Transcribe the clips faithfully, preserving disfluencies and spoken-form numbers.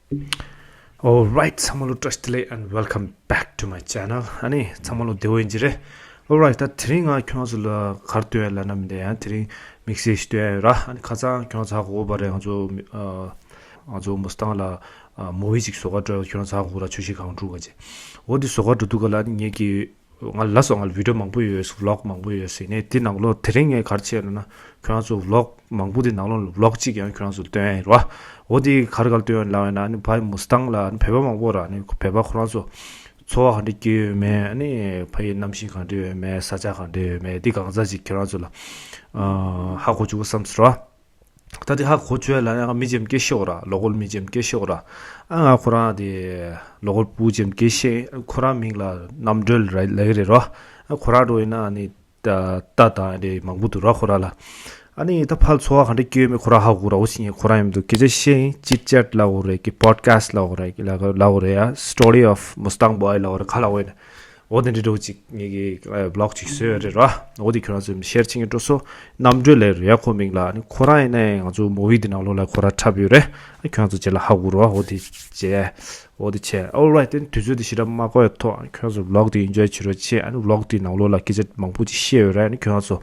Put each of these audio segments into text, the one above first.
Alright, ཚང་མ་ལོ་བཀྲ་ཤིས་བདེ་ལེགས། And welcome back to my channel. ཨ་ནི་ཚང་མ་ལོ་བདེ་པོ་ཡིན་གྱི་རེད། Alright, ད་དེ་རིང་ང་ཁྱོད་ཚོ་ལ་ག་རེ་སྟོན་ཡ་ལབ་ན་མི་འདུག་ཡང་དེ་རིང་དམིགས་བསལ་ཞིག་སྟོན་ཡ་ཡོད་ར། ཨ་ནི་ཁ་སང་ཁྱོད་ཚོ་ཧ་གོ་བ་རེད། ང་ཚོ་མི་ཨ་ང་ཚོ་མུ་སི་ཏང་ལ་ཨ་མུ་ཝི་ཅིག་བཟོ་ག་འགྲོ་ཡ། ཁྱོད་ཚོ་ཧ་གོ་ར། ཆུ་བཞི་སྒང་དྲུག་ག་ཅེ། འོ་དེ་བཟོ་ག་འགྲོ་དུས་ག་ལ་ཨ་ནི་ངེད་ཀྱི་ང་ལ་སོགས་ང་ལ་བི་ཌི་ཡོ་མང་པོ་ཡོད། བི་ལོག་མང་པོ་ཡོད་ཟེར་ནས་དེ་ནང་ལོགས་དེ་རིང་ངས་ག་རེ་བྱས་ལབ་ན་ཁྱོད་ཚོ་བི་ལོག་མང་པོ་དེ་ནང་ལོགས་ལ་བི་ལོག་གཅིག་ཡང་ཁྱོད་ཚོ་སྟོན་ཡ་ཡིན་ར། འོ་དེ་ག་རེ་ག་རེ་སྟོན་ཡ་ལབ་ཡ་ན་ཨ་ནི་ཕ་ཡི་མུ་སི་ཏང་ལ་ཨ་ནི་བོད་པ་མང་པོ་ར། ཨ་ནི་བོད་པ་ཁོ་རང་ཚོ་འཚོ་བ་ག་འདྲ་སྐྱེལ་ཡོད་མེད། ཨ་ནི་ཕ་ཡི་གནམ་གཤིས་ག་འདྲ་ཡོད་མེད། ས་ཆ་ག་འདྲ་ཡོད་མེད། དེ་གང་ཟག་ཅིག་ཁྱོད་རང་ཚོ་ལ་ཨ་ཧ་གོ་བཅུག་གོ་བསམ་སོང་ར། ད་དེ་ཧ་གོ་བཅུག་ཡ་ལ་ཡང་མི་ཅིག་སྐད་ཤོད་ར། ལོ་ཀལ་མི་ཅིག་སྐད་ཤོད་ར། ཨ་ང་ཁོ་རང་དེ་ལོ་ཀལ་བུ་ཅིག་སྐད་ཤེས། ཁོ་རང་མིང་ལ་རྣམ་གྲོལ་ར་ལབ་ཀྱི་རེད་ར། ཨ་ཁོ་རང་འགྲོ་ཡིན་ན་ཨ་ནི་ད་ད་དང་རེ་མང་པོ་འདུག་ར་ཁོ་རང་ལ། ཨ་ནི་ད་ཕར་འཚོ་བ་ག་འདྲ་སྐྱེལ་ཡོད་མེད་ཁོ་རང་ཧ་གོ་ར། འོ་ཅི་ངས་ཁོ་རང་ཡིན་འདུག་སྐད་ཆ་བཤད་ཡིན། ཅིཊ་ཅེཊ་ལབ་དགོས་རེད་ཀི། པོ་ཌི་ཁ་སི་ཊི་ལབ་དགོས་རེད་ལབ་དགོས་རེད་ཡ། Story of Mustang Boy ལབ་དགོས་རེད། ག་ལབ་དགོས་ཡིན་ན། འོ་དེ་འདྲ་འདྲ་བོ་ཅིག་ངེད་ཀྱིས་བི་ལོག་ཅིག་བཟོས་ཡོད་རེད་ར། འོ་དེ་ཁྱོད་རང་ཚོས་ཤེར་བྱེད་མཁན་འགྲོ་སོ། རྣམ་གྲོལ་ལབ་རེད་ཡ་ཁོ་མིང་ལ། ཨ་ནི་ཁོ་རང་ཡིན་ནའི་ང་ཚོ་མུ་ཝི་དེ་ནང་ལོགས་ལ་ཁོ་རང་འཁྲབ་ཡོད་རེད། ཨ་ཁྱོད་རང་ཚོ་རྗེས་ལ་ཧ་གོ་རོགས། འོ་དེ་བྱས། འོ་དེ་བྱས། Alright, དེ་ནི་དུས་ཚོད་དེ་ཞེ་དྲག་མ་འགོར་ཡ་ཐོག་ཁྱོད་རང་ཚོ་བི་ལོག་དེ་ཨིན་ཇོའི་བྱེད་རོགས་བྱས། ཨ་ནི་བི་ལོག་དེ་ནང་ལོགས་ལ་སྐད་ཆ་མང་པོ་ཅིག་བཤད་ཡོད་རེད། ཨ་ནི་ཁྱོད་རང་ཚོ་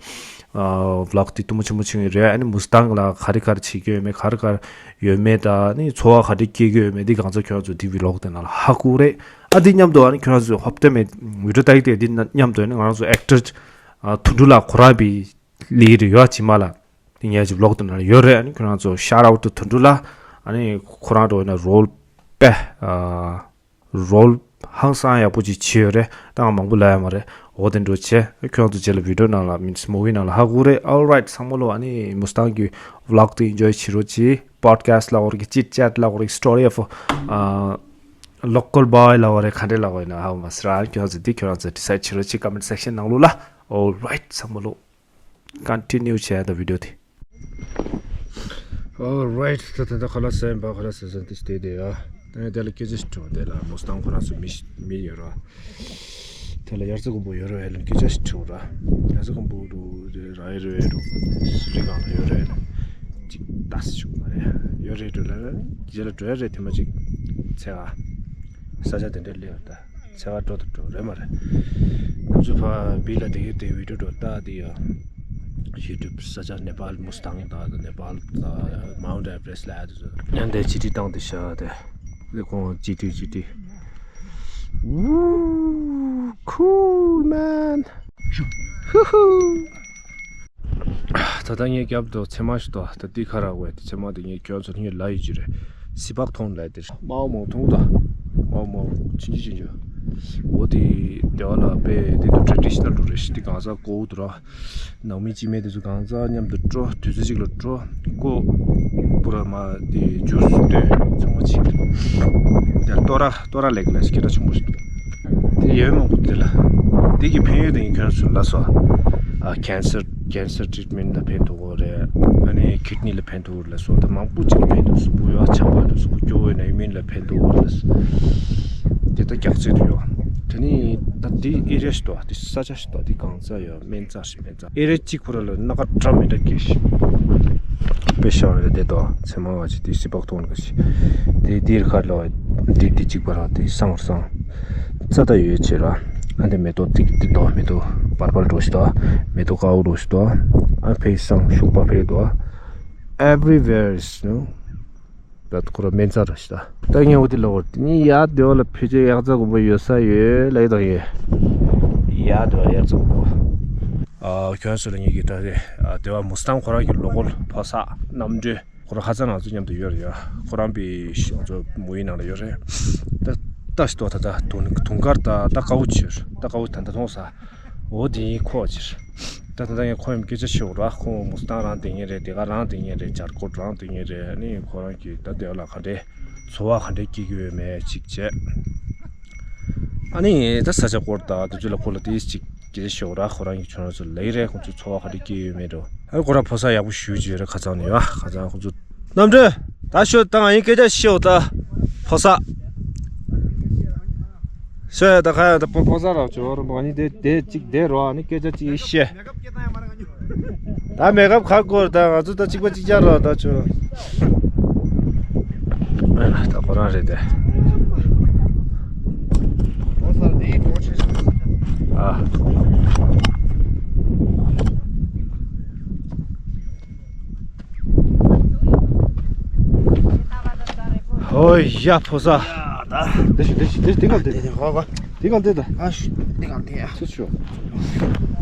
ཨ་བི་ལོག་དེ་སྟོན་མོ་ཆེན་མོ་བྱུང་ཡོད་རེད། ཨ་ནི་མུ་སི་ཏང་ལ་ག་རེ་ག་རེ་བྱེད་ཀྱི་ཡོད་མེད། ག་རེ་ག་རེ་ཡོད་མེད། ད་ནི་འཚོ་བ་ག་འདྲ་སྐྱེལ་གྱི་ཡོད་མེད། འདི་གང་ཚ་ཁྱོད་རང་ཚོ་འདི་བི་ལོག་དེ་ནང་ལ་ཧ་གོ་རེད། ཨ་འདི་མཉམ་དུ་ཨ་ནི་ཁྱོད་རང་ཚོ་ཧོབ་སྟེ་མེད་བི་ཌི་ཡོ་ལྟ་གི་དེ་འདི་མཉམ་དུ་ཨ་ནི་ང་རང་ཚོ་ཨེག་ཊར་དོན་གྲུབ་ལགས་ཁོ་རང་བི་ལི་རེ་ཡོད་ཅི་མ་ལ་འདི་ངས་ཅི་བི་ལོག་དེ་ནང་ལ་ཡོད་རེད། ཨ་ནི་ཁྱོད་རང་ཚོ་ཤོཊ་ཨའུཊ་དོན་གྲུབ་ལགས། ཨ་ནི་ཁོ་རང་འགྲོ་ན་རོལ་པེ་ཨ་རོལ་ཧང་སང་ཡག་པོ་ཅིག་བྱས་ཡོད་རེད། ད་ང་མང་པོ་ལབ་ཡ་མ་རེད། འོ་དེ་འདྲ་བྱས་ཁྱོད་ཚོ་རྗེས་ལ་བི་ཌི་ཡོ་ནང་ལ་མིན་མུ་ཝི་ནང་ལ་ཧ་གོ་རེད། Alright, ཚང་མ་ལོ་ཨ་ནི་མུ་སི་ཏང་གི་བི་ལོག་དེ་ཨིན་ཇོའི་བྱེད་རོགས་གྱིས། པོ་ཌི་ཁ་སི་ཊི་ལབ་དགོས་རེད་ཀི། ཅིཊ་ཅེཊ་ལབ་དགོས་རེད་ཀི། Story of ཨ་ལོ་ཀལ་བོའི་ལབ་དགོས་རེད། ག་འདྲ་ལབ་དགོས་ཡིན་ན་ཧ་གོ་མ་སོང་ར། ཁྱོད་ཚོ་འདི་ཁྱོད་རང་ཚོ་ཌི་སའིཌ་བྱེད་རོགས་གྱིས་ཀོ་མེན་ཊི་སེག་ཤན་ནང་ལོགས་ལ། Alright, ཚང་མ་ལོ། ཀོན་ཊི་ནིའུ་བྱས་ད་བི་ཌི་ཡོ་དེ། Alright, ད་ད་ད་ཁ་ལག་ཟས་ཡིན་པ། ཁ་ལག་ཟས་ཟས་དེ་དེ་དེ་ཡ། ད་ཡང་དེ་ལ་སྐད་ཆ་ཞིག་དྲི་བ། དེ་ལ་མུ་སི་ཏང་ཁོ་རང་ཚོ་མི་ཞིག་མི་ཡོད་ར། དེ་ལ་དབྱར་རྩྭ་དགུན་འབུ་ཡོད་ར་ཡོད་ལ་སྐད་ཆ་ཞིག་དྲི་བ་ར། དབྱར་རྩྭ་དགུན་འབུ་འདུག་དེ་ར་ཡོད་ར་ཡོད་འདུག་རི་སྒང་ལ་ཡོད་ར་ཡོད་ལ་ཅིག་ལྟ་སི་ཆུག་མ་རེད། ཡོད་རེད་འགྲོ་ལ་ལ་རྗེས་ལ་འགྲོ་ཡ་རེད། དེ་མ་ཅིག་ཚེ་ག་ས་ཆ་དེ་འདྲ་སླེབས་ད། ཚེ་བ་འགྲོ་དང་འགྲོ་རེད་མ་རེད། ནམ་ཚོད་ཕ་བི་ལ་དེ་གའི་དེ་བི་ཌི་ཡོ་འགྲོ་ལྟ་དེ་ཡ། ཡུ་ཊུབ་ས་ཆ་ནེ་པཱལ་མུ་སི་ཏང་དང་ནེ་པཱལ་དང་མའུན་ཊི་ཨེ་ཝ་རེ་སི་ཊི་ལ་ཡ་དེ་ཚོ་ཡང་དེ་ཅི་ཊི་བཏང་དེ་ཤ་དེ་དེ་ཁོང་ཅི་ཊི་ཅི་ཊི། Woo, cool, man. Hoo-hoo. ད་ལྟ་ངའི་རྒྱབ་ཏུ་ཚེར་མ་ཞིག་འདུག་ད་འདི་ཁ་རག་པས་དེ་ཚེར་མ་དེ་ངས་ཁྱོད་ཚོ་ངས་ལབ་ཡོད་ཀྱི་རེད། སི་པག་ཐོང་ལབ་དེ་རེད། དམར་པོ་མང་པོ་མཐོང་གི་འདུག་དམར་པོ་མང་པོ་ཆུང་ཆུང་ཆུང་ཆུང་། འོ་དེ་སྡེ་བ་ལ་དཔེ་དེ་དུ་ཊེ་ཌི་ཤི་ནལ་འདྲ་རེད་ཤག་དེ་གང་ཟག་ཀོ་བོ་འདུག་ར། ནང་མི་སྐྱེ་དམན་དེ་ཚོ་གང་ཟག་མཉམ་དུ་འགྲོ། དུས་ཚོད་གཅིག་ལ་འགྲོ། ཀོ་པུ་ར་མ་དེ་ཇུས་སྟོན་ཚང་མ་བྱེད། དེ་ལ་ཏོ་ར་ཏོ་ར་ལེགས་ལ་སྐད་གྲགས་ཆེན་པོ་ཞིག་འདུག་དེ་ཡོད་མང་པོ་དེ་ལ། དེ་གི་ཕན་ཡོན་དེ་ངས་ཁྱོད་ཚོ་ལ་སོ། ཨ་ཁེན་སར་ཁེན་སར་ཊི་རིཊ་མེན་ཊི་ལ་ཕན་ཐོགས་ཀྱི་རེད། ཨ་ནི་ཁིཌ་ནི་ལ་ཕན་ཐོགས་ཀྱི་རེད་ལ་སོ། ད་མང་པོ་ཅིག་ལ་ཕན་ཐོགས། གཟུགས་པོ་ཡོད་ཆགས་པ་དང་གཟུགས་པོ་སྐྱོ་བོ་ཡོད་ན་ཨི་མིའུན་ལ་ཕན་ཐོགས་ཀྱི་རེད། དེ་ད་རྒྱགས་ཚད་དུ་ཡོད། དེ་ནི་ད་དེ་ཨེ་རི་ཡ་ཞིག་འདུག་དེ་ས་ཆ་ཞིག་འདུག་དེ་གང་ས་ཡོད་སྨན་རྩྭ་ཞིག་སྨན་རྩྭ། ཨེ་རི་ཡ་གཅིག་ཁོ་ར་ལ་སྣ་ཁ་འདྲ་མི་འདྲ་སྐྱེ་ཞིང་། དཔེ་ཤ་བ་རེད་དེ་དོ། ཚེར་མ་བ་ཅིག་དེ་སི་པག་ཐོང་གི་ཞིག་དེ་དེ་རི་ཁ་ལ་བ་དེ་དེ་གཅིག་པ་ར་དེ་སང་ར་སང་། རྩྭ་ད་ཡོད་ཆེ་ར། ཨ་དེ་མེ་ཏོག་ཏིག་ཏིག་དོ། མེ་ཏོག་པར་པལ་འགྲོ་ཞིག་དོ། མེ་ཏོག་དཀར་པོ་འགྲོ་ཞིག་དོ། ཨ་ཕེ་སང་ཤུག་པ་ཕེ་དོ། Everywhere is, you know, ད་ཁོ་ར་སྨན་རྩྭ་ར་ཞིག་ད། ད་ངས་འོ་དེ་ལབ་པ་རེད། དེ་ནས་ཡར་སྡེ་བ་ལ་ཕལ་ཆེར་དབྱར་རྩྭ་དགུན་འབུ་ཡོད་ས་ཡོད་ལབ་ཡོད་ད་ཡོད། ཡར་སྡེ་བ་དབྱར་རྩྭ་དགུན་འབུ། ཨ་ཁྱོད་ཚོ་ལ་ངེད་ཀྱི་ད་རེས་ཨ་སྡེ་བ་མུ་སི་ཏང་ཁོ་རང་གི་ལོ་ཀལ་ཕོ་གསར་རྣམ་གྲོལ་ཁོ་རང་ཁ་སང་ང་ཚོ་མཉམ་དུ་ཡོད་རེད་ཡ། ཁོ་རང་པའི་ང་ཚོ་མུ་ཝི་ནང་ལ་ཡོད་རེད། ད་ལྟ་ཞིག་ཏོ་ད་ད་དུང་དུང་དཀར་ད་ད་དཀར་པོ་ཆེ་རེད། ད་དཀར་པོ་ད་ད་མཐོང་ས། འོ་དེ་ཡིན་ཁོ་ཆེ་རེད། ད་ད་ལྟ་ངས་ཁོ་ཡང་སྐད་ཆ་བཤད་འོ་ར། ཁོ་མུ་སི་ཏང་རང་དེ་ངེས་རེད། དེ་ག་རང་དེ་ངེས་རེད། ཇར་ཀོ་རང་དེ་ངེས་རེད། ཨ་ནི་ཁོ་རང་གི་ད་དེ་ལ་ག་འདྲས་འཚོ་བ་ག་འདྲས་སྐྱེལ་གྱི་ཡོད་མེད་ཅིག་བྱས། ཨ་ནི་ད་ས་ཆ་སྐོར་དང་དེ་ཚོ་ལ་ཁོ་ལ་དེ་ཅིག་སྐད་ཆ་བཤད་འོ་ར། ཁོ་རང་གི་ཁྱོད་རང་ཚོ་ལེགས་རེད། ཁོ་ཚོ་འཚོ་བ་ག་འདྲས་སྐྱེལ་ཡོད་མེད་འགྲོ། ཨ་ཁོ་རང་ཕོ་གསར་ཡག་པོ་ཞུ་རྒྱུ་ཡོད་རེད། ཁ་ཚང་ནས་ཡོད། ཁ་ཚང་ཁོ་ཚོ་རྣམ་གྲོལ། ད་ཤོད་ད་ང་ཡིན་སྐད་ཆ་བཤད་འོ་ད། ཕོ་གསར། ཤོད་ཡ་ད་ཁ་ཡ་ད་ཕོ་ཕོ་གསར་ར་བྱོས་ར། ང་གཉིས་དེ་དེ་གཅིག་དེ་རོ། ཨ་ནི་སྐད་ཆ་གཅིག་ཡིན་བཤད། ད་མེ་ཀབ་ག་དགོས་ར། ད་ང་ཚོ་ད་གཅིག་པ་གཅིག་རྐྱང་ར་ད་ཆོ། ད་ཁོ་རང་རེད་དེ། ཨ། ཧོ་ཡ་ཕོ་ས། དེ་ཞིག་དེ་ཞིག་དེ་དེ་ག་དེ། དེ་ག་དེ་ད། ཨ་ཤུ་དེ་ག་དེ་ཡ། ཚུ་ཆོ།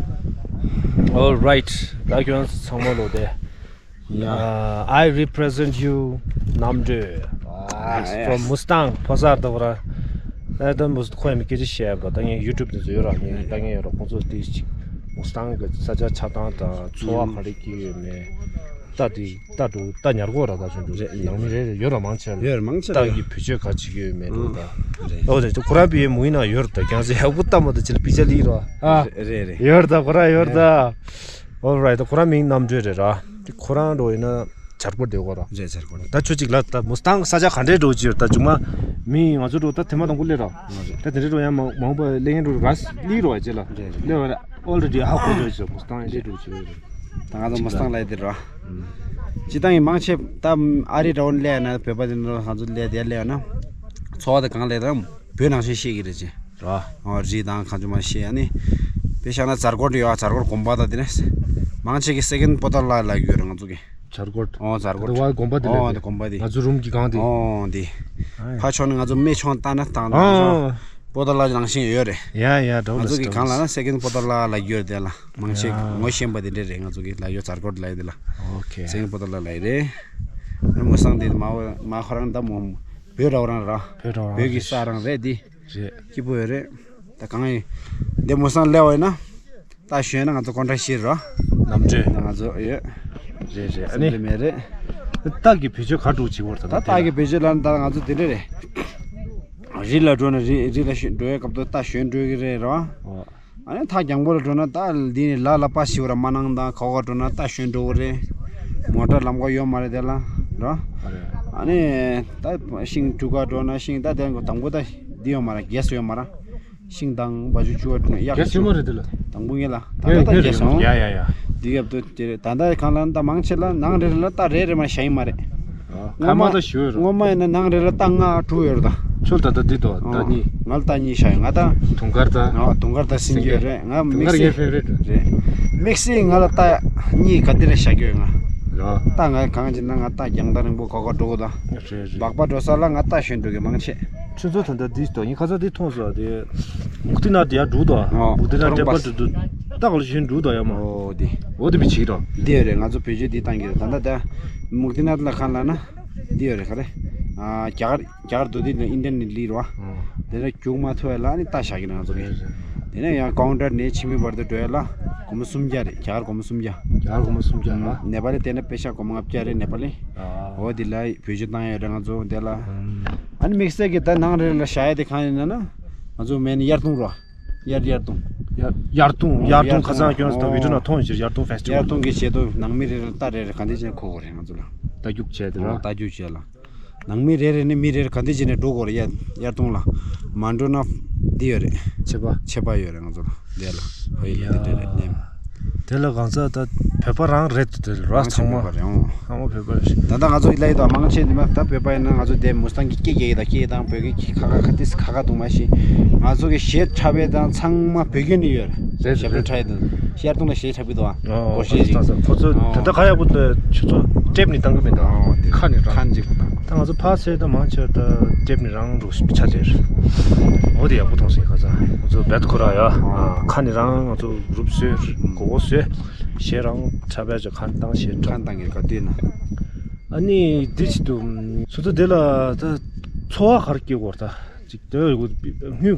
All right. ད་ཁྱོད་ཚང་མ་ལོ་དེ། Yeah. Uh, I represent you, Namdwe. Ah, yes. From Mustang, Phasar Dovra. ད་ད་མུ་ཁོ་ཡ་མི་སྐད་ཆ་བཤད་པ་ད་ངས་ཡུ་ཊུབ་དེ་ཚོ་ཡོད་ར། ངས་ད་ངས་ཡོད་ར། ཁོང་ཚོ་དེ་ཅིག་མུ་སི་ཏང་གི་ས་ཆ་ཆགས་སྟངས་དང་འཚོ་བ་ག་རེ་སྐྱེལ་ཡོད་མེད། ད་དེ་ད་འགྲོ་ད་ཉར་གོ་ར། ད་ཆུང་ཆུང་རེད། ནང་མི་རེ་རེ་ཡོད་ར། མང་ཆེ་ལ་ཡོད་ར། མང་ཆེ་ལ་ད་ཡོད་གི་བེད་སྤྱོད་ག་བྱེད་ཀྱི་ཡོད་མེད་དང་། ཨང་། ད་རེད། ཨོ་རེད། ཁོ་རང་པའི་མུ་ཡིན་ན་ཡོད་ར། ད་ཀྱང་ཟེར་ཡག་པོ་ལྟ་མ་ད་ཅི་ལ་པི་ཅ་ལི་ར། ཨ་རེད་རེད། ཡོད་ར། ད་ཁོ་རང་ཡོད་ར། ད་ཨོ་རའིཊ། ད་ཁོ་རང་མིང་རྣམ་གྲོལ་རེད་ར། དེ་ཁོ་རང་འགྲོ་ཡིན་ན་བྱར་སྐོར་བསྡད་གོ་ར། རེད། བྱར་སྐོར། ད་ཁྱོད་ཅིག་ལ་ད་མུ་སི་ཏང་ས་ཆ་ག་འདྲས་འགྲོ་ཅི་ཡོད། ད་ཅུང་མ་མི་ང་ཚོ་འགྲོ་ད་ཐེངས་མ་དང་པོ་སླེབས་ར། ད་དེ་འདྲས་འགྲོ་ཡང་མང་མང་པོ་སླེབས་མཁན་འགྲོ་ར། སླེབས་ར་བ་ཅི་ལ། རེད་རེད། སླེབས་བ་ཨོ་རེ་ཌི་ཧ་གོ་འགྲོ་ཅི། མུ་སི་ཏང་འདྲས་འགྲོ་ཅི་ཡོད་རེད། ད་ང་ཚོ་མུ་སི་ཏང་ལ་ཡི་དེ་ར། སྤྱི་བཏང་གི་མང་ཆེ་ད་ཨ་རི་འདྲ་བོ་སླེབས་ན། བོད་པ་དེ་འདྲ་ང་ཚོ་སླེབས་དེ་སླེབས་ན་འཚོ་བ་དེ་གང་སླེབས་ན་བོད་ནང་བཞིན་ཤེས་ཀྱི་རེད་ཅེ། ར། ཨོ་རི་དང་གང་བྱུང་མ་ཤེས། ཨ་ནི་དཔེ་བཞག་ན་མཛའ་གོར་དེ་ཡོད། མཛའ་གོར་དགོན་པ་དང་དེ་ནས་མང་ཆེ་གི་སེ་ཀེན་པོ་ཏ་ལ་ལབ་ཡོད་རེད་ང་ཚོ་གི། མཛའ་གོར། ཨོ་མཛའ་གོར། དེ་བ་དགོན་པ་དེ་ལ། ཨོ་དེ་དགོན་པ་དེ། ང་ཚོ་རུམ་གྱི་སྒང་དེ། ཨོ་དེ། ཨ་ཡ། ཕ་ཆོ་ནི་ང་ཚོ་སྨད་ཆུང་ལྟ་ན་དང་ཨོ། པོ་ཏ་ལ་ནང་བཞིན་ཡོད་རེད། ཡ་ཡ། ང་ཚོ་གི་སྒང་ལ་ན་སེ་ཀེན་པོ་ཏ་ལ་ལབ་ཡོད་དེ་ལ། མང་ཆེ་ཡ། ངོ་ཤེས་པ་དེ་འདྲས་རེད། ང་ཚོ་གི་ལབ་ཡོད། མཛའ་གོར་ལབ་ཡོད་དེ་ལ། ཨོ་ཁེ། སེ་ཀེན་པོ་ཏ་ལ་ལབ་ཡོད་རེད། ཨ་མུ་སི་ཏང་དེ་མ་མ་ཁོ་རང་ད་མོ་བོད་ར་བ་རང་ར། བོད་ར་བ་རང་བོད་ཀྱི་རེད། ས་རང་རེད་དེ། རེད། སྐྱིད་པོ་ཡོད་རེད། ད་གང་ཡིན། འདི་མུ་སང་སླེབས་པ་ཡིན་ན། ད་ཞོན་ན་ང་ཚོ་ཀོན་ཊེག་ཤེར་རོ། ནམ་གྲོས། ང་ཚོ་ཡོད། རེད་རེད། ཨ་ནི་སེམས་ཁྲལ་མེད་རེད། སྟག་གི་བེད་སྤྱོད་ག་འགྲོ་བྱེད་བར་ད་ད་སྟག་གི་བེད་སྤྱོད་ལ་ད་ང་ཚོ་དེ་འདྲ་རེད། རི་ལ་འགྲོ་ན་རི་རི་ལ་ཞོན་འགྲོ་ཡའི་སྐབས་དུ་སྟག་ཞོན་འགྲོ་གི་རེད་རོ། ཨ་ནི་ཐག་རྒྱང་པོ་ལ་འགྲོ་ན་ད་འདི་ནི་ལ་ལ་པ་ཞིག་བར་མ་ནང་དང་ཁ་ཁ་འགྲོ་ན་ད་ཞོན་འགྲོ་གི་རེད། མོ་ཊ་ལམ་ཁ་ཡོད་མ་རེད་དེ་ལ་རོ། ཨ་རེད། ཨ་ནི་ད་ཤིང་འཁྲུ་ཁ་འགྲོ་ན་ཤིང་ད་དེ་དང་པོ་ད་འདི་ཡོད་མ་རེད། གེ་སི་ཡོད་མ་རེད། ཤིང་དང་བ་ཕྱུགས་ཕྱུ་བ་གཡག་གེ་སི་ཡོད་མ་རེད་དེ་ལ། དང་པོ་ངེད་ལ་ད་ལྟ་ད་གེ་སི་ཡོད། ཡ་ཡ་ཡ། འདི་གབ་ཏུ་དེ་རེད། ད་ལྟ་གང་ལ་ད་མང་ཆེ་ལ་ནང་རེ་རེ་ལ་ད་རེ་རེ་མ་ཤ་ཡིན་མ་རེད། ཨ། ཁ་མ་ད་ཞུ་རོ། སྔོན་མ་ཡིན་ན་ནང་རེ་ལ་ད་ལྔ་དྲུག་ཡོད་རེད་ད། ཁྱོད་ད་ལྟ་འདི་དོ་ད་ཨ་གཉིས། ང་ལ་ད་གཉིས་ཤ་ཡོད། ང་ད་དུང་དཀར་ད། ཨ་དུང་དཀར་ད་སྲིན་གྱི་ཡོད་རེད། ང་དུང་དམིགས་དཀར་ངའི་བསྲེས་ཕེ་ཝ་རེད་རེད། དམིགས་བསྲེས་ང་ལ་ད་གཉིས་ག་དེ་རེ་ཤ་གི་ཡོད་ང་། རོ། ད་ང་གང་བྱེད་ན་ང་ད་རྒྱང་ཐག་རིང་པོ་ག་ག་འགྲོ་གི་ད། རེད་རེད། སྦག་སྦག་འགྲོ་ས་ལ་ང་ད་ཞོན་འགྲོ་གི་མང་ཆེ། ཁྱོད་ཚོ་ད་ལྟ་འདི་དོ་ངས་ཁ་ཚ་འདི་མཐོང་སོང་དེ། མུག་ཏི་ནག་དེ་ཡར་འགྲོ་དོ། ཨོ། མུག་ཏི་ནག་ཐོ་རངས་འདྲེན་པ་པ་སི། འགྲོ་དུ་སྟག་ལ་ཞོན་འགྲོ་དོ་ཡ་མ། ཨོ་དེ། འོ་དེ་བི་བྱེད་རོ། འདི་ཡོད་རེད། ང་ཚོ་བེད་སྤྱོད་འདི་བཏང་གི་རེད། ད་ལྟ་ད་མུག་ཏི་ནག་ལ་ཁ་ལ་ན་འདི་ཡོད་རེད། ག་རེ། ཨ་རྒྱ་གར་རྒྱ་གར་དུ་དེ་ནི་ཨིན་ཌི་ཡན་ནི་ལི་རོ། ཨོ། དེ་ནས་རྒྱུག་མ་ཐུབ་ཡ་ལ་ནི་ལྟ་བཞག་གི་རེད་ང་ཚོ་གི། རེད་རེད། དེ་ནས་ཡང་ཀོང་ཏྲ་ནས་ཆི་མི་བར་དུ་འགྲོ་ཡ་ལ་སྒོར་མོ་སུམ་བརྒྱ་རེད། རྒྱ་གར་སྒོར་མོ་སུམ་བརྒྱ་ལ། ནེ་པ་ལི་དེ་ནས་པེ་ཤ་སྒོར་མོ་ལྔ་བརྒྱ་རེད་ནེ་པ་ལི། ཨ། འོ་དེ་ལ་བེད་སྤྱོད་བཏང་ཡ་རེད་ང་ཚོ་དེ་ལ། ཨ་ནི་དམིགས་བསལ་གྱི་ད་ནང་རེ་ལ་བཞག་ཡ་དེ་གང་ཡིན་ན་ན། ང་ཚོ་མེན་དབྱར་གཏོང་རོ། དབྱར་དབྱར་གཏོང་། དབྱར་དབྱར་གཏོང་ཨོ་དབྱར་གཏོང་། ཁ་སང་ཁྱོད་ཚོ་ད་བི་ཌི་ཡོ་ནང་མཐོང་ཡོད་ཀྱི་རེད། དབྱར་གཏོང་ཕེ་སི་ཊི་ཝལ། དབྱར་གཏོང་གི་ཆེད་དུ་ནང་མི་རེ་རེ་ལ་རྟ་རེ་རེ་ག་འདྲ་བྱས་ནས་མཁོ་དགོས་རེད་ང་ཚོ་ལ། རྟ་རྒྱུག་བྱས་དེ་ར། ཨོ་རྟ་རྒྱུག་བྱས་ལ། ནང་མི་རེ་རེ་ནས་མི་རེ་རེ་ག་འདྲ་བྱས་ནས་འགྲོ་དགོས་རེད། དབྱར་དབྱར་གཏོང་ལ། མ་འགྲོ་ན་འདི་ཡོད་རེད། ཆད་པ། ཆད་པ་ཡོད་རེད་ང་ཚོ་ལ། དེ་ལ་ཕ་ཡི་ལ་དེ་འདྲ་རེད་ནེམ། དེ་ལ་གང་ཟག་ད་བོད་པ་རང་རེད་དེ་ར། ཚང་མ་བོད་པ་རེད། ཨོ། ཚང་མ་བོད་པ་རེད། ད་ལྟ་ང་ཚོ་ལ་ཡི་དྭགས་མང་ཆེ་འདི་མ་ད་བོད་པ་ཡིན་ན་ང་ཚོ་དེ་མུ་སྟང་གི་སྐད་རྒྱག་གི་ད་སྐད་དང་བོད་ཀྱི་ཁ་ཁ་ཁ་ཏིས་ཁ་ཁ་དུ་མ་ཤེས། ང་ཚོ་གི་གཞས་འཁྲབ་པའི་དང་ཚང་མ་བོད་སྐད་ནས་ཡོད་རེད། རེད་ཞབས་བྲོ་རེད། འཁྲབ་ཡི་དང་ཤར་དུང་ལ་གཞས་འཁྲབ་གི་འདུག་ཨ། ཨོ་སྒོར་གཞས་ཁ་རེད། ཚང་ཚང་ཁོ་ཚོ་ཨོ་དེ་འདྲ་ག་ཡག་པོ་འདུག་ཁྱོད་ཚོ་ཊེབ་ནས་བཏང་གི་མེད་དང་། ཨོ་དེ་ཁ་ནས་རང་ཁ་ནས་ཅིག་བཏང་། ད་ང་ཚོ་ཕར་ཚད་ད་མང་ཆེ་ད་ཊེབ་ནས་རང་འགྲོ་ཆ་དེར། འོ་དེ་ཡག་པོ་མཐོང་སོང་ཁ་སང་ཁོ་ཚོ་བེད་ཁོ་ར་ཡ། ཨོ་ཁ་ནས་རང་ང་ཚོ་གུ་རུབ་བཟོས་མགོ་བོ་བཟོས། གཞས་རང་འཁྲབ་ཡ་ཅིག་ཁ་བཏང་གཞས་འཁྲབ། ཁ་བཏང་གི་ག་དུས་ན། ཨ་ནི་འདི་ཅིག་ཏུ་སོ་སོ་དེ་ལ་ད་འཚོ་བ་ག་རེ་སྐྱེལ་དགོས་རེད་ད། ཅིག་དེ་དངུལ་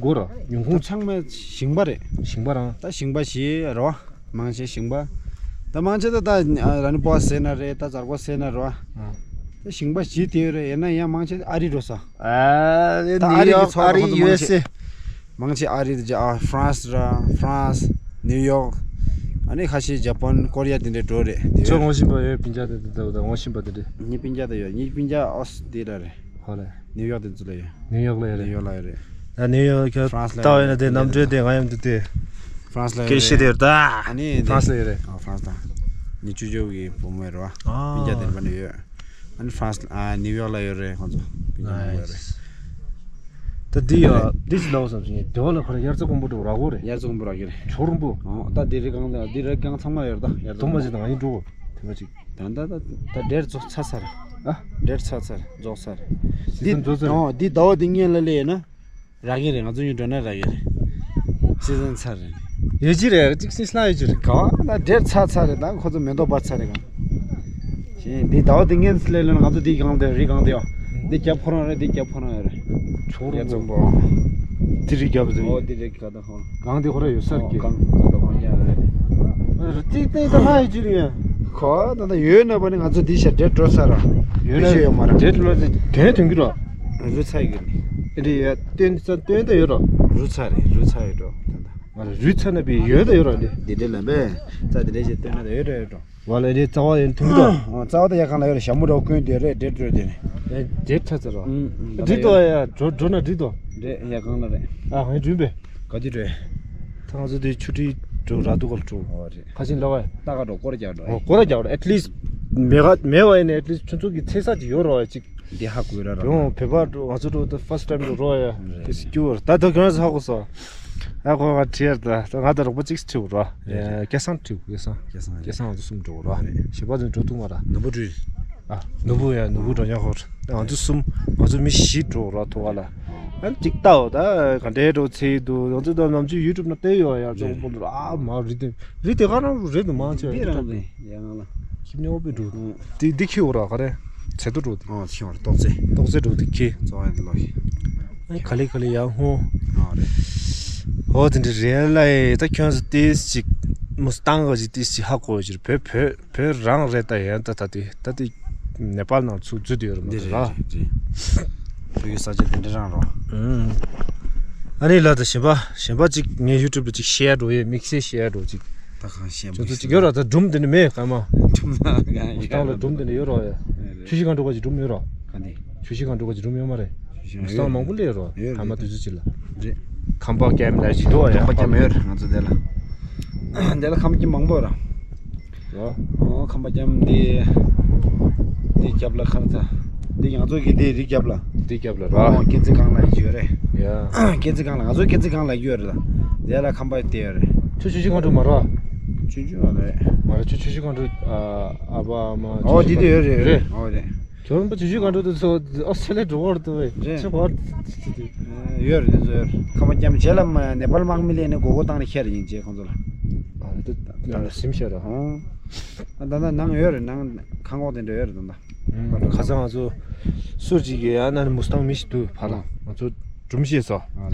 དགོས་ར་ཉུང་ད་ཁུངས། ཚང་མ་ཞིང་པ་རེད། ཞིང་པ་རང་། ད་ཞིང་པ་ཞིག་རེད་བ། མང་ཆེ་ཞིང་པ། ད་མང་ཆེ་ད་ད་ར་ནི་པོ་ཟེར་ན་རེད། ད་མཛའ་གོར་ཟེར་ན་རེད་བ། ཨ། ད་ཞིང་པ་ཞིག་དེ་རེད། ཡིན་ན་ཡང་མང་ཆེ་ཨ་རི་འགྲོ་ས། ཨ་ད་ཨ་རི་གི་ཚོགས་པ་ཁོ་ཚོ་མང་ཆེ། མང་ཆེ་ཨ་རི་དེ་ཨ་ཧྥ་རན་སི་ར་ཧྥ་རན་སི། ནིའུ་ཡོག་ཨ་ནི་ཁ་ཤས་ཇ་པན་ཀོ་རི་ཡ་དེ་འདྲས་འགྲོ་རེད། ཁྱོད་ངོ་ཤེས་པ་ཡོད། སྤུན་ཀྱག་དེ་དེ་ད་ངོ་ཤེས་པ་དེ་འདྲས། ངའི་སྤུན་ཀྱག་དེ་ཡོད། ངའི་སྤུན་ཀྱག་ཨོ་སི་ཏྲེ་ལི་ཡ་རེད། ཧོ་ལེ། ནིའུ་ཡོག་དེ་ཚོ་ལ་ཡོད། ནིའུ་ཡོག་ལ་ཡོད་རེད། ནིའུ་ཡོག་ལ་ཡོད་རེད། ད་ནིའུ་ཡོག་ཁྱོད་ཧྥ་རན་སི་ལ་ལྟ་བ་ཡིན་ན་དེ་གནམ་གྲུ་དེ་ང་ཡང་འདུག་སྟེ། ཧྥ་རན་སི་ལ་ཡོད་རེད། སྐད་བཤད་དེ་ཡོད་ད། ཨ་ནི་ཧྥ་རན་སི་ལ་ཡོད་རེད། ཨ་ཧྥ་རན་སི་ད། ངའི་ཅོ་ཅོ་གི་བུ་མོ་རེད་བ། ཨ། སྤུན་ཀྱག་དེ་འདྲ་ནས་ཡོད། ཨ་ནི་ཧྥ་རན་སི་ཨ་ནིའུ་ཡོག་ལ་ཡོད་རེད། ཁོང་ཚོ་ཕིང་ཡང་ཡོད་རེད། ད་འདི་ཡ་འདི་ཅི་ལབ་བསམ་སོང་། སྡེ་བ་ལ་ཁོ་ར་དབྱར་རྩྭ་དགུན་འབུ་འགྲོ་རག་གོ་རེད། དབྱར་རྩྭ་དགུན་འབུ་རག་གི་རེད། ཇོ་རུམ་པོ། ཨོ་ད་འདི་རི་སྒང་ད་འདི་རི་སྒང་ཚང་མ་ཡོད་རེད། ད་དབྱར་རྩྭ་དུང་པ་དགུན་ཅིག་དང་ཡིན་འགྲོ་གོ་དེ་མ་ཅིག་ད་ད་ད་ད་འདྲེར་རྫོགས་ཚར་ཚར། ཨ་འདྲེར་ཚར་ཚར་རྫོགས་ཚར། སི་ཛན་རྫོགས་ཚར། ཨོ་འདི་ཟླ་བ་འདི་ངན་ལ་ལས་ཡིན་ན། རག་གི་རེད། ང་ཚོ་ཡུལ་འགྲོ་ན་རག་གི་རེད། སི་ཛན་ཚར་རེད། ཡོད་ཀྱི་རེད། གཅིག་སྲིད་སླ་ཡོད་ཀྱི་རེད། ག་བ་ད་འདྲེར་ཚར་ཚར་རེད། ད་ཁོ་ཚོ་མེ་ཏོག་འབར་ཚར་རེད་གང་། ཞེས་འདི་ཟླ་བ་འདི་ངན་སླེ་ལོན་ང་ཚོ་འདི་གང་དེ་རི་གང་དེ་ཡོ། འདི་རྒྱབ་ཁོ་རང་རེད། འདི་རྒྱབ་ཁོ་རང་ཡོད་རེད། ཆོག་རུ་ཡ་ཙམ་པོ། འདི་རི་རྒྱབ་དེ་ཨོ་འདི་རི་ག་ད་ཁོ་རང་གང་དེ་ཁོ་ར་ཡོད་སར་གི་གང་ག་ད་ཁོ་རང་ཡ་རེད། རི་ཏི་ཏི་ད་ལྷ་ཡོད་ཀྱི་རེད། ཁོ་ད་ད་ཡོད་ན་བ་ནི་ང་ཚོ་འདི་ཤ་འདྲེ་འགྲོ་ཚར་ར། ཡོད་ན་ཡོད་མ་ར་འདྲེ་འགྲོ་ལ་དེ་དོན་གྱི་ར། རུ་ཚ་ཡི་གི་རེད། རི་ཡ་སྟོན་ས་སྟོན་ད་ཡོད་ར། རུ་ཚ་རེད། རུ་ཚ་ཡོད་འགྲོ་ད་ད། ང་ལ་རུས་ཚ་ན་པའི་ཡོད་དང་ཡོད་ར་འདི། འདི་འདྲ་ལ་མེད། རྩ་འདི་འདྲ་ཞིག་སྟོན་ན་དང་ཡོད་ར་ཡོད་འགྲོ། ང་ལ་འདི་རྩ་བ་ཡིན་ཐུང་དང་། རྩ་བ་དང་ཡ་གང་ལ་ཡོད་ར། ཞྭ་མོ་ར་ཀུན་དེ་རེད་འདྲེ་འགྲོ་དེ་ནི། ཨེ་འདྲེ་ཚ་ཚ་ར། འདྲི་དོ་ཡ་འགྲོ་འགྲོ་ན་འདྲི་དོ། འདྲེ་ཡ་གང་ལ་རེད། ཨ་ཧང་འགྲུལ་པས། ག་དུས་འགྲོ། ད་ང་ཚོ་འདི་ཆུ་ཁྲི་འགྲོ་ར་འདུག་ག་ལ་འགྲོ། ཨོ་རེད། ཁ་ཆེན་ལ་བ། ལྟ་ག་འགྲོ་སྐོར་རྒྱག་འགྲོ། ཨོ་སྐོར་རྒྱག་འགྲོ། ཨེཊ་ལིསཊ་མེད་ག་མེད་བ་ཡིན་ན་ཨེཊ་ལིསཊ་ཆུ་ཚོད་ཀྱི་ཚེ་ས་ཅིག་ཡོད་ར་བ་ཅིག་འདི་ཧ་གོ་ར་ར། ཡོང་བོད་པ་འགྲོ་ང་ཚོ་འགྲོ་ད་ཕར་སི་ཊི་ཊའིམ་འགྲོ་རོགས་ཡ། དེ་སི་ཀྱུ་ར་ད་ད་ག་ས་ཧ་གོ་སོ། ཨ་ཁོ་ང་ཁྲིད་ཡར་ད་ད་ང་ད་རོགས་པ་གཅིག་ཁྲིད་རོགས་ར། སྐལ་བཟང་ཁྲིད། སྐལ་བཟང་། སྐལ་བཟང་། སྐལ་བཟང་ང་ཚོ་གསུམ་འགྲོ་རོགས་ར། ཞེ་པ་ཚོ་འགྲོ་ཐུབ་མ་ར། ནོར་བུ་འགྲུལ། ཨ་ནོར་བུ་ཡ་ནོར་བུ་འགྲོ་ཉག་ཧོར། ང་ཚོ་གསུམ་ང་ཚོ་མི་བཞི་འགྲོ་རོགས་ཐོག་ལ། ཨ་གཅིག་ལྟའོ་ད་ག་འདྲའི་འགྲོ་ཚེ་འདུག་ང་ཚོ་ད་ནམ་རྒྱུན་ཡུ་ཊུབ་ན་བལྟས་ཡོད་ཡ། ཅོག་པོ་འགྲོ་ཨ་མ་རི་དེ་རི་དེ་ག་རང་རེད་འདུག་མང་ཆེ་བ་རི་རང་རེད། ཡ་ང་ལ། ཁྱིམ་ཉོ་བའི་འགྲོ། དེ་འདི་ཁྱི་འོ་ར་ག་རེ། ཚེ་ཏོ་འགྲོ་དེ། ཨོ་ཁྱི་འོ་ར་ཏོག་ཙེ། ཏོག་ཙེ་འགྲོ་དེ་ཁྱི། གཙོ་བོ་ཡིན་ལོ་ཡི། ཨ་ག་ལེ་ག་ལེ་ཡ་ཧོ། ཨོ་རེད། ཨོ་དེ་འདྲ་རེད་ལ་ཡ། ད་ཁྱོད་ཚོ་ཏིས་ཅིག་མུ་སི་ཏང་ག་ཅིག་ཏིས་ཅིག་ཧ་གོ་ཅིག་བོད་བོད་བོད་རང་རེད་ད་ཡ། ད་ད་དེ་ད་དེ་ནེ་པཱལ་ནང་ཚུར་འཛུལ་དུ་ཡོད་རེད་མ་འདི་གཏོགས་རེད་ར། རེད་རེད། བོད་ཀྱི་ས་ཆ་དེ་འདྲ་རང་རོ། ཨུམ། ཨ་ནི་ལ་ད་གཞན་པ་གཞན་པ་ཅིག་ངའི་ཡུ་ཊུབ་ལ་ཅིག་ཤེར་འགྲོ་ཡས་དམིགས་བསལ་ཤེར་འགྲོ་ཅིག་ད་གང་ཤེས་མ་ཁྱོད་ཚོ་ཅིག་ཡོད་ར། ད་སྒྲུང་དེ་ནི་མེད་ག་མ། སྒྲུང་ན་གང་མུ་སི་ཏང་ལ་སྒྲུང་དེ་ནི་ཡོད་ར་ཡ། ཆུ་བཞི་སྒང་དྲུག་ག་ཅིག་སྒྲུང་ཡོད་ར། ག་འདི། ཆུ་བཞི་སྒང་དྲུག་ག་ཅིག་སྒྲུང་ཡོད་མ་རེད། ཆུ་བཞི་སྒང་དྲུག་མུ་སི་ཏང་མང་པོ་སླེབས་ར། ཡོད་ཐ་མ་རེད། དུས་ཚོད་ཅིག་ལ། རེད། ཁམས་པ་ཀེམ་ལ་ཅིག་འདུག་ཡ། ཁམས་པ་ཀེམ་ཡོད་ར་ང་ཚོ་དེ་ལ། དེ་ལ་ཁམས་པ་ཀེམ་མང་པོ་ར། ར། ཨོ་ཁམས་པ་ཀེམ་འདི། འདི་རྒྱབ་ལ་ཁར་ཚ། འདི་ང་ཚོ་གི་འདི་རི་རྒྱབ་ལ། འདི་རྒྱབ་ལ་ར། ཨོ་སྐེ་ཚེ་གང་ལ་ཡོད་རེད། ཡ། སྐེ་ཚེ་གང་ལ་ང་ཚོ་སྐེ་ཚེ་གང་ལ་ཡོད་རེད་ད། དེ་ལ་ཁམས་པ་དེ་ཡོད་རེད། ཆུ་ཆུ་ཤི་གང་འགྲོ་མ་ར། ཆུ་ཆུ་ར་རེད། མ་ར་ཆུ་ཆུ་ཤི་གང་འགྲོ། ཨ་ཨ་བ་ཨ་མ་ཨོ་ཆུ་ཤི་འདི་དེ་ཡོད་རེད་རེད། ཨོ་རེད། ཁྱོད་རང་པ་ཆུ་ཤི་གང་འགྲོ་དུ་སོ་ཨོ་སི་ཊེ་ལི་ཡ་འགྲོ་བར་དུ་བས་རེད། ཆུ་བར་དུ་དུ་དུ། ཡོད་རེད། དེ་ཚོ་ཡོད་རེད། ཁམས་པ་ཀེམ་རྗེས་ལ་མ་ནེ་པཱལ་དམག་མི་ལས་ནས་སྒོ་སྒོ་བཏང་ནས་ཁྱེར་ཡིན་ཅེས་ཁོང་ཚོ་ལ། ཨ་དེ་ད་ལ་སིམ་ཤེར་ར། ཨོ། ད་ད་ནང་ཡོད་རེད། ནང་ཁང་གོག་དེ་འདྲ་ཡོད་རེད་ད། ཁ་སང་ང་ཚོ་སུར་ཅིག་གི་ཡ་ན་ནི་མུ་སི་ཏང་མི་ཞིག་འདུག་ཕ་ལ་ང་ཚོ་སྒྲུང་བཤད་སོ།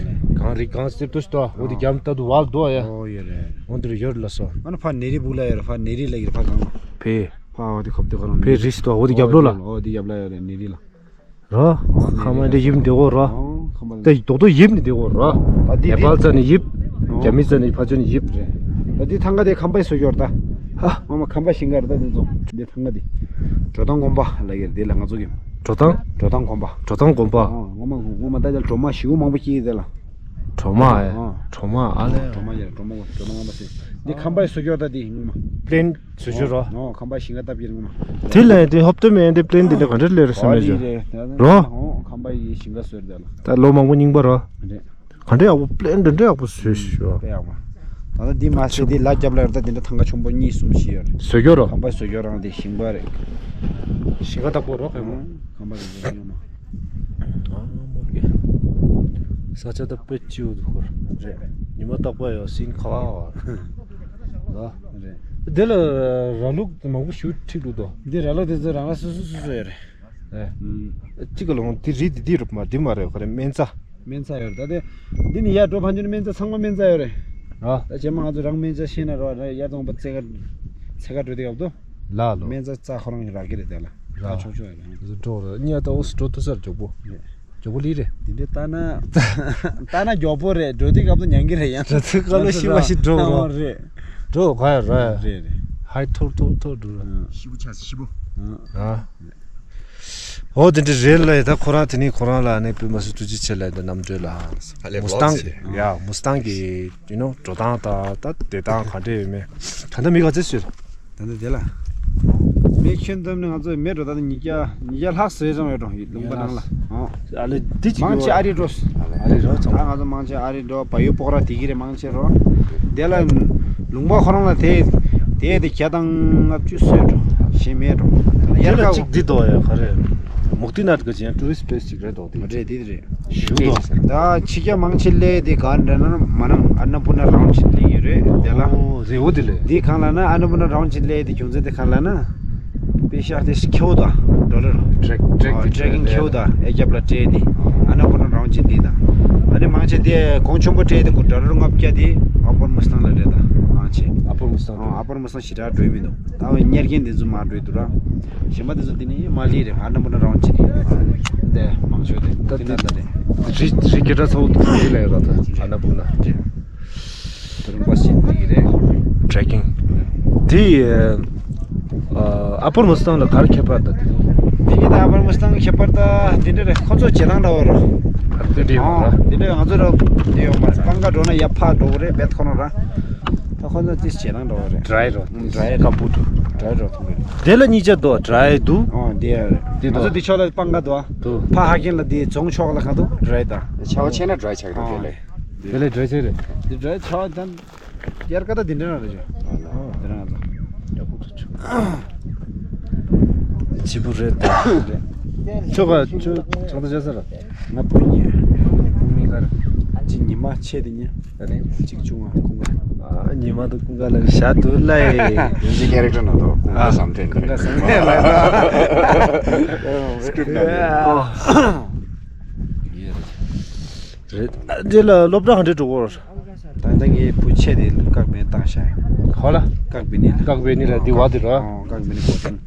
གང་རིག་གང་སེར་ཏོ་ཞིག་ཏོ་འོ་དེ་རྒྱམ་ལྟ་དུ་བལ་དོ་ཡ། ཨོ་ཡོད་རེད། འོ་འདིར་ཡོད་ལ་སོ། ཨ་ན་ཕ་ནེ་རི་བུ་ལ་ཡོད་རེད། ཕ་ནེ་རི་ལ་ཡོད་རེད། ཕ་གང་ལ། ཕེ། ཕ་འོ་དེ་ཁབ་དེ་ག་རང་ཕེ་རིས་ཏོ་འོ་དེ་རྒྱབ་ལོ་ལ། ཨོ་དེ་རྒྱབ་ལ་ཡོད་རེད་ནེ་རི་ལ། རོ། ཁ་མ་འདི་ཡིབ་འདི་གོ་རོ། ཨོ་ཁམས་པ་ད་རྡོག་རྡོག་ཡིབ་ནི་འདི་གོ་རོ། ད་འདི་ནེ་པཱལ་རྩ་ནི་ཡིབ། ཨོ་རྒྱ་མི་རྩ་ནི་ཕ་ཆོ་ནི་ཡིབ་རེད། ད་འདི་ཐང་ག་དེ་ཁམས་པའི་བཟོ་སྐྱོར་ད། ཧ། ངོ་མ་ཁམས་པ་ཞིང་ཁར་ད་འདི་ཚོ་འདི་ཐང་ག་འདི། གྲོ་ཐང་དགོན་པ་ལ་ཡོད་འདི་ལ་ང་ཚོ་གི། གྲོ་ཐང་། གྲོ་ཐང་དགོན་པ། གྲོ་ཐང་དགོན་པ། ཨོ་ངོ་མ་ངོ་མ་ད་ཅར་གྲོ་མ་ཞིའུ་མང་པོ་སྐྱེས་ཡོད་དེ་ལ། གྲོ་མ་ཨེ། ཨོ། གྲོ་མ་ཨ་ལེ། གྲོ་མ་ཡོད་རེད། གྲོ་མ་གྲོ་མ་ངོ་མ་སེ། འདི་ཁམས་པའི་བཟོ་སྐྱོར་ད་འདི་ངོ་མ། པི་ལེན་བཟོ་སྐྱོར་རོ། ཨོ་ཁམས་པ་ཞིང་ཁ་བཏབ་ཀྱི་རེད་ངོ་མ། དེ་ལ་དེ་ཧོབ་ཏེ་མེད་དེ་པི་ལེན་དེ་འདྲ་ག་འདྲ་སླེབས་རེད་བསམ་ཡོད་ཅོ། རོ། ཨོ་ཁམས་པ་ཡི་ཞིང་ཁ་བཟོས་རེད་ལ། ད་ལོ་མང་པོ་རྙིང་པ་རོ། རེད། ག་འདྲ་ཡག་པོ་པི་ལེན་དེ་འདྲ་ཡག་པོ་བཟོས་ཤག་དཔེ་ཡག་པོ། ད་ལྟ་འདི་མ་ཟད་འདི་ལ་རྒྱབ་ལ་ཡོད་ད་འདི་འདྲ་ཐང་ག་ཆུང་པོ་གཉིས་གསུམ་བཞི་ཡོད་རེད། བཟོ་སྐྱོར་རོ། ཁམས་པ་བཟོ་སྐྱོར་རང་དེ་ཞིང་པ་རེད། ཞིང་ཁ་བཏབ་པོ་རོ་ཁ་མོ། ཁམས་པ་བཟོ་སྐྱོར་ངོ་མ། ཨ་མོ་གེ། ས་ཆ་ད་དཔེ་སྐྱིད་པོ་འདུག་ཁོར། རེད། ཉི་མ་རྟག་པར་ཡོད་སྲིན་ཁ་བ་བ། ལ། རེད། དེ་ལ་ར་ལུག་མང་པོ་ཞིག་ཁྲིད་འདུག་དོ། འདི་ར་ལུག་དེ་ཚོ་རང་རང་སོ་སོ་སོ་སོ་ཡོད་རེད། ཨེ། གཅིག་ག་ལོང་དེ་རི་དེ་དེ་རུ་མ་དེ་མ་རེད་ག་རེ་སྨན་རྩྭ། སྨན་རྩྭ་ཡོད་རེད་ད་དེ། འདི་ནི་ཡར་འགྲོ་ཕན་ཆད་ནི་སྨན་རྩྭ་ཚང་མ་སྨན་རྩྭ་ཡོད་རེད། ར། ད་རྗེས་མ་ང་ཚོ་རང་སྨན་རྩྭ་ཤེས་ན་ར་ར་ཡར་ཙོང་པ་རྩེ་ཁ་རྩེ་ཁ་འགྲོ་དེ་གབ་དོ། ལ་ལོ། སྨན་རྩྭ་རྩྭ་ཁོ་རང་གི་རག་གི་རེད་དེ་ལ། ར། ད་ཆོག་ཆོག་ཡོད་རེད། འགྲོ་ར་གཉིས་ད་ཨོ་སི་འགྲོ་ཐུ་སར་མགྱོགས་པོ། རེད། མགྱོགས་པོ་ལི་རེད། འདི་འདྲའི་ལྟ་ན། ལྟ་ན་མགྱོགས་པོ་རེད། འགྲོ་དུས་སྐབས་དུ་ཉན་གི་རེད་ཡང་། འགྲོ་དུས་སྐབས་ལ་ཤི་བ་ཤི་འགྲོ་ར། རེད། འགྲོ་ག་ཡ་ར། རེད་རེད། ཧའི་ཐོར་ཐོར་ཐོར་འགྲོ་ར། ཤི་བོ་ཆ་ཤི་བོ། ཨ། ཨོ་དེ་འདྲ་རེད་ལ་ད་ཁོ་རང་དེ་ནི་ཁོ་རང་ལ་ནི་དཔེ་མ་སྲིད་ཐུགས་རྗེ་ཆེ་ལ་འདི་རྣམ་གྲོལ་ལ། ཧ་ལས་མུ་སི་ཏང་གི་ཡ་མུ་སི་ཏང་གི་ཡུ་ནོ་འགྲོ་སྟངས་དང་ད་བསྡད་སྟངས་ག་འདྲ་ཡོད་མེད། ད་ལྟ་མི་ག་ཚོད་ཟེར། ད་ལྟ་དེ་ལ། མེ་ཁྱོན་བསྡོམས་ནས་ང་ཚོ་མེ་འགྲོ་ད་ནི་ཉིས་བརྒྱ་ཉིས་བརྒྱ་ལྷག་ཟེར་ཙམ་ཡོད་འགྲོ་ལུང་པ་ནང་ལ། ཨོ། ཨ་ལེ་འདི་ཅིག་མང་ཆེ་ཨ་རི་འགྲོ། ཨ་རི་རོ་ཚང་མ། ང་ཚོ་མང་ཆེ་ཨ་རི་འགྲོ། བལ་ཡུལ་སྤོག་ར་དེ་གི་རེད་མང་ཆེ་རོ། དེ་ལ་ལུང་པ་ཁོ་རང་ལ་དེ་དེ་དེ་བརྒྱ་དང་ལྔ་བཅུ་ཟེར་འགྲོ། གཞན་མེད་འགྲོ། དེ་ལ་གཅིག་འདི་དོ་ཡ་ག་རེ། མུག་ཏི་ནཱཐ་གི་ཅན་ཊུ་རི་སི་ཊི་པི་ལེ་སི་ཅིག་རེད་དོ། མ་རེད་དེ་རེད། ཞུ་དོ། ད་ཕྱི་རྒྱལ་མང་ཆེ་སླེབས་དེ་ག་འདྲ་ན་མ་ནང་ཨ་ན་པུར་ན་རའུན་ཆེན་སླེབས་ཡོད་རེད་དེ་ལ། ཨོ་རེད་འོ་དེ་ལས། འདི་གང་ལ་ན་ཨ་ན་པུར་ན་རའུན་ཆེན་སླེབས་དེ་རྒྱུ་མཚན་དེ་གང་ལ་ན། པེ་ཤག་དེ་ཁེའུ་དང་ཌོ་ལར། ཊེག་ཊེག་ཨོ་ཊེག་ཀིང་ཁེའུ་དང་ཨེ་རྒྱབ་ལ་སྤྲད་དེ། ཨ་ན་པུར་ན་རའུན་ཆེན་འདི་དང་། ཨ་ནི་མང་ཆེ་དེ་གོང་ཆེན་པོ་སྤྲད་དེ་གོ་ཌོ་ལར་ལྔ་བརྒྱ་དེ་ཨ་པར་མུ་སི་ཏང་ལ་རེད་ད་མང་ཆེ། ཨ་པར་མུ་སི་ཏང་ཨོ་ཨ་པར་མུ་སི་ཏང་ཞེ་དྲག་འགྲོ་ཡི་མི་འདུག་ད་བའི་གཉེར་མཁན་དེ་ཚོ་མར་འགྲོ་ཡི་འདུག་ར། གཞན་པ་དེ་ཚོ་དེ་ནི་མ་ལི་རེད། ཨ་ན་པུར་ན་རའུན་ཆེན་དེ། དེ་མང་ཤོས་དེ་ད་དེ་ན་ད་རེད། རི་རི་སྐད་གྲགས་ཚ་བོ་དེ་ཚོ་ལ་ཡོད་ར་ད་ཨ་ན་པུར་ན། དེ་རིང་པ་ཞིག་འདི་གི་རེད། ཊེག་ཀིང་། དེ་ཨ་པར་མུ་སི་ཏང་ལ་ག་རེ་ཁྱད་པར་ད་དེ་ནི། དེ་གི་ད་ཨ་པར་མུ་སི་ཏང་ཁྱད་པར་ད་འདི་འདྲ་རེད། ཁོ་ཚོ་བྱེད་སྟངས་འདྲ་བོ་རོ། ཨ་དེ་འདྲ་ཡོད་ར། འདི་འདྲ་ང་ཚོ་ར་དེ་ཡོད་མ་རེད། སྤང་ཁ་འགྲོ་ན་ཡར་ཕར་འགྲོ་གི་རེད་བེད་ཁོ་རང་ར། ད་ཁོ་ཚོ་ཏིས་བྱེད་སྟངས་འདྲ་བོ་རེད། ཌ་རའི་རོ། ཌ་རའི་རོ། སྐམ་པོ་འདུག་ཌ་རའི་རོ་ཐུག་རེད། དེ་ལ་གཉིས་ཆ་འདུག་ཌ་རའི་འདུག་ཨོ་དེ་རེད། དེ་ང་ཚོ་འདུག་དེ་ཕྱོགས་ལ་སྤང་ཁ་འདུག་ཨ། འདུག་ཕ་ཧ་ཀིན་ལ་དེ་རྫོང་ཕྱོགས་ལ་ཁ་འདུག་ཌ་རའི་དང་། ཆར་པ་ཆེ་ན་ཌ་རའི་ཆགས་ཀྱི་འདུག་དེ་ལས། དེ་ལས་ཌ་རའི་ཆགས་རེད། དེ་ཌ་རའི་ཆགས་དང་། དབྱར་ཁ་ད་དེ་འདྲ་རང་རེད་ཅོ། ཨོ་དེ་རང་ང་ཚོ། ཡག་པོ་ཐུག་ཆུ། ཆི་པོ་རེད་ད། ཆོ་ག་ཆུ་ཚང་ད་ཅེ་ས་ར། ང་བུ་ཉེ། བུ་མི་གར། ཅི་ཉི་མ་ཆེ་དེ་ཉེ། ད་ནི་གཅིག་བཅུ་ལྔ་ཀུན་དགའ། ཨ་ཉི་མ་དང་ཀུན་དགའ་ལ་ཞག་དུ་ལ་ཡེ། ཡིན་གྱི་ཀེ་རེག་ཊར་ནང་དུ་ཀུན་དགའ་བསམ་གཏན་ཀུན་དགའ་བསམ་གཏན་ལ། སི་ཀི་རིབ་ནང་ནས། རེད། ཨ་འདི་ལ་སློབ་གྲྭ་ག་འདྲས་འགྲོ་གོ། ད་ལྟ་ངའི་བུ་ཆེ་དེ་བཀག་སྦེ་བཏང་ཤག་ཧོ་ལ། བཀག་སྦེ་ནི་ལ། བཀག་སྦེ་ནི་ལ་འདི་བ་དེ་རོ། ཨོ་བཀག་སྦེ་ནི་གོ་དོན།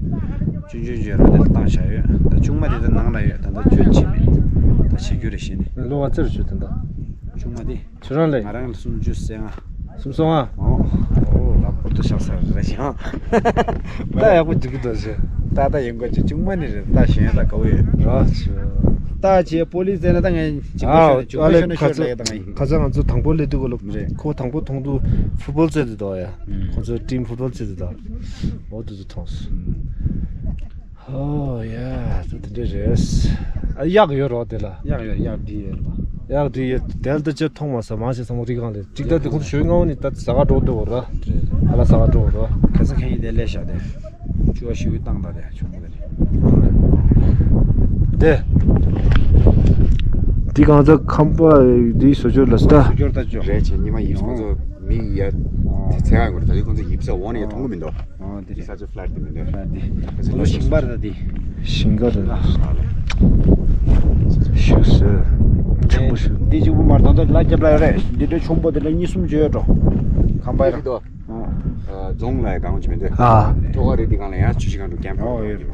ཆུང་ཆུང་ཆུང་རོ་དེ་ལ་བཏང་ཤག་ཡོད། ད་ཆུང་མ་དེ་ད་ནང་ལ་ཡོད། ད་ལྟ་ཆོས་བྱེད་མེད། ད་བྱེད་རྒྱུ་རེ་བྱེད་ནི། ལོ་བ་ཙེ་རུ་ཆུ་དེ་འདྲ། ཆུང་མ་དེ། ཁྱོད་རང་ལས། ང་རང་ལ་སུམ་ཅུ་སོ་ལྔ། སུམ་ཅུ་སོ་ལྔ། ཨོ། ཨོ་ལ་པོར་ཏོ་ཤག་ས་རེ་ཞང་། ད་ཡག་པོ་འཇུག་གི་འདུག་ཟེར། ད་ད་ཡིན་གོ་ཅི་ཆུང་མ་ནི་རེད། ད་གཞན་ད་ག་བོ་ཡོད། ར་ཆུ། ད་ཅེ་པོ་ལིས་ཟེར་ན་ད་ངས་ཅི་ཨ་ཨ་ལེ་ཁ་ཚ། ཁ་ཚ་ང་ཚོ་དང་པོ་སླེབས་དུས་གོ་ལོ། རེད། ཁོ་དང་པོ་མཐོང་དུས་ཕུཊ་བོལ་རྩེ་དུ་དོ་ཡ། ཁོ་ཚོ་ཊིམ་ཕུཊ་བོལ་རྩེ་དུ་དོ། འོ་དུ་དུ་མཐོང་སོང་། ཨོ་ཡ། ད་དེ་འདྲ་རེད། ཨ་གཡག་ཡོད་རོ་དེ་ལ། གཡག་ཡོད། གཡག་འདི་ཡོད་ལ། གཡག་འདི་ཡོད། དེ་ལ་ད་ཅི་མཐོང་མ་སོང་། མང་ཆེ་ཚང་མ་རི་སྒང་ལ་ཅིག་ད་དེ་ཁོང་ཚོ་ཞོལ་ངའོ་ནི་ད་ཟ་ག་འགྲོ་འདུག་ར། ཧ་ལ་ཟ་ག་འགྲོ་ར། ཁ་ས་ཁ་ཡིན་དེ་ལས་བཞག་དེ། ཆུ་བ་ཤི་བའི་བཏང་ད་དེ་ཆུ་མོ་དེ་རེད། དེ། འདི་གང་ཚ་ཁམས་པ་འདི་བཟོ་བཅོས་ལ་སྟ། བཟོ་བཅོས་ལྟ་ཅོ། རེད་ཆེ་ཉི་མ་ཡིས་ཁོང་ཚོ་མི་ཡ། དེ་ཚེ་གང་གོ་རེད། ད་དེ་ཁོང་ཚོ་ཡིབ་ས་འོང་ནས་མཐོང་གི་མི་འདུག་ཨོ་དེ་རེད། ས་ཆ་ཕ་ལཊ་དེ་མི་འདུག་ཕ་ལཊ་དེ། ཁོ་ཚོ་ཞིང་པ་རེད་ད་དེ། ཞིང་ཁ་རེད། ཞུ་ཟེར། ཆུང་པོ་ཞུ། འདི་གཅིག་པུ་མར་ད་ལྟ་ལ་རྒྱབ་ལ་ཡོད་རེད། འདི་འདྲ་ཆུང་པོ་དེ་འདྲ་གཉིས་གསུམ་བརྗོད་ཡོད་འགྲོ། ཁམས་པ་ཡོད་རེད། ཨ་རྫོང་ལ་ཡ་གང་བྱེད་མི་འདུག་ཨ། ཐོག་ཁ་རེད་དེ་གང་ལ་ཡང་ཆུ་ཞིག་གང་འགྲོ་ཀེམ་ཨོ་ཡོད།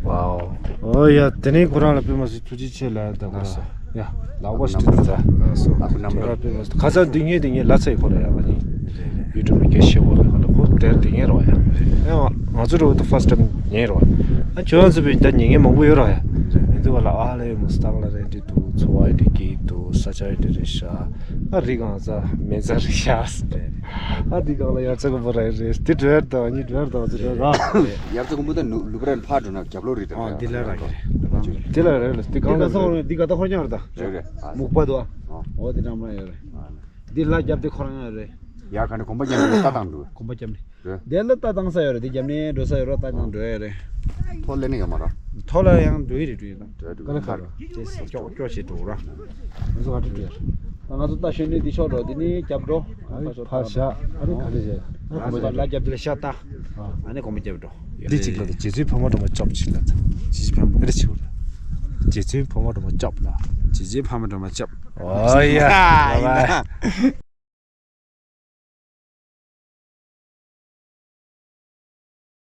ཝའོ། ཨོ་ཡ་དེ་ནས་ཁོ་རང་ལ་དཔེ་མ་སྲིད་ཐུགས་རྗེ་ཆེ་ལ་ད་གོ་ས། ཡ། ལག་པ་ཞིག་ཏུ་ད། ལགས་སོ། ལག་པ་རྣམ་པ། ཁ་ཚ་འདི་ངས་འདི་ངས་ལ་ཚ་ཡི་ཁོ་ལ་ཡ་བ་ནི། ཡུ་ཊུབ་ནས་སྐད་ཤེས་བོ་ལ་ཁོ་ལ་ཁོ་དེར་འདི་ངས་རོ་ཡ། ཨེ་ང་ཚོ་རོ་ད་ཕར་སི་ཊེབ་ངས་རོ། ཨ་ཁྱོད་རང་ཚོ་བས་ད་ཉན་མཁན་མང་པོ་ཡོད་རོ་ཡ། ཡིན་དུས་བ་ལ་ཨ་ལ་ཡོད་མོ་སྟག་ལ་རེད་འདི་འདུག་འཚོ་བ་ཡི་འདི་གི་འདུག་ས་ཆ་ཡི་འདི་རེད་ཤག་ཨ་རི་གང་ས་མེ་ཚ་རེད་ཤག་ཨ་འདི་གང་ལ་ཡ་ཚ་གི་བོ་ར་རེད་འདི་འགྲོ་ཡར་དང་ཉི་འགྲོ་ཡར་དང་ཚོ་རེད་ར། ཡར་ཚ་གི་མོ་ད་ལུ་ལུ་པ་ར་ཕར་འགྲོ་ན་རྒྱབ་ལོག་རེད་ད། ཨ་འདི་ལ་ར་གི་རེད། འདི་ལ་རེད་ལ་འདི་གང་ལ་འདི་ག་ད་ཧོར་ཉག་རེད་ད། རེད་རེད། མུག་པ་དོ། ཨོ་དེ་འདྲ་མ་ཡོད་རེད། འདི་ལ་རྒྱབ་དེ་ཁོ་རང་ཡོད་རེད། ཡ་ག་ནས་གོམ་པ་རྒྱབ་ནས་ལྟ་སྟངས་འདུག་གོམ་པ་རྒྱབ་ནས། རེད། དེ་ལ་ལྟ་སྟངས་ས་ཡོད་རེད། དེ་རྒྱབ་ནས་འགྲོ་ས་ཡོད་རེད། ལྟ་སྟངས་འགྲོ་ཡོད་རེད། ཐོ་ལེ་ནས་ཡོད་མ་ར། ཐོ་ལ་ཡང་འགྲོ་ཡི་རེད་འགྲོ་ཡི་དང་། འགྲོ་ཡི་འགྲོ་ཡི་ཁ་ར། དེ་སྐྱོག་སྐྱོག་བྱེད་འགྲོ་ར། ང་ཚོ་ག་འགྲོ་འགྲོ་ཡ། ད་ང་ཚོ་ལྟ་ཤོད་ནས་འདི་ཕྱོགས་འགྲོ་འདི་ནས་རྒྱབ་འགྲོ། ཨ་ནི་ཕར་བཞག་ཨ་ནི་ག་རེ་བྱེད། ཨ་ནི་གོམ་པ་རྒྱབ། ལ་རྒྱབ་དེ་ལ་ཤ་ལྟ། ཨ་ནི་གོམ་པ་རྒྱབ་འགྲོ། འདི་གཅིག་ལ་ད་རྗེ་བཙུན་འཕགས་མ་སྒྲོལ་མ་སྐྱོབ་ཅིག་ལ་ད། རྗེ་བཙུན་འཕགས་མ། ཨ་རེ་ཆེ་བོ་ལ། རྗེ་བཙུན་འཕགས་མ་སྒྲོལ་མ་སྐྱོབ་ལ། རྗེ་བཙུན་འཕགས་མ་སྒྲོལ་མ་སྐྱོབ། ཨོ་ཡ། ཡ་ཡ།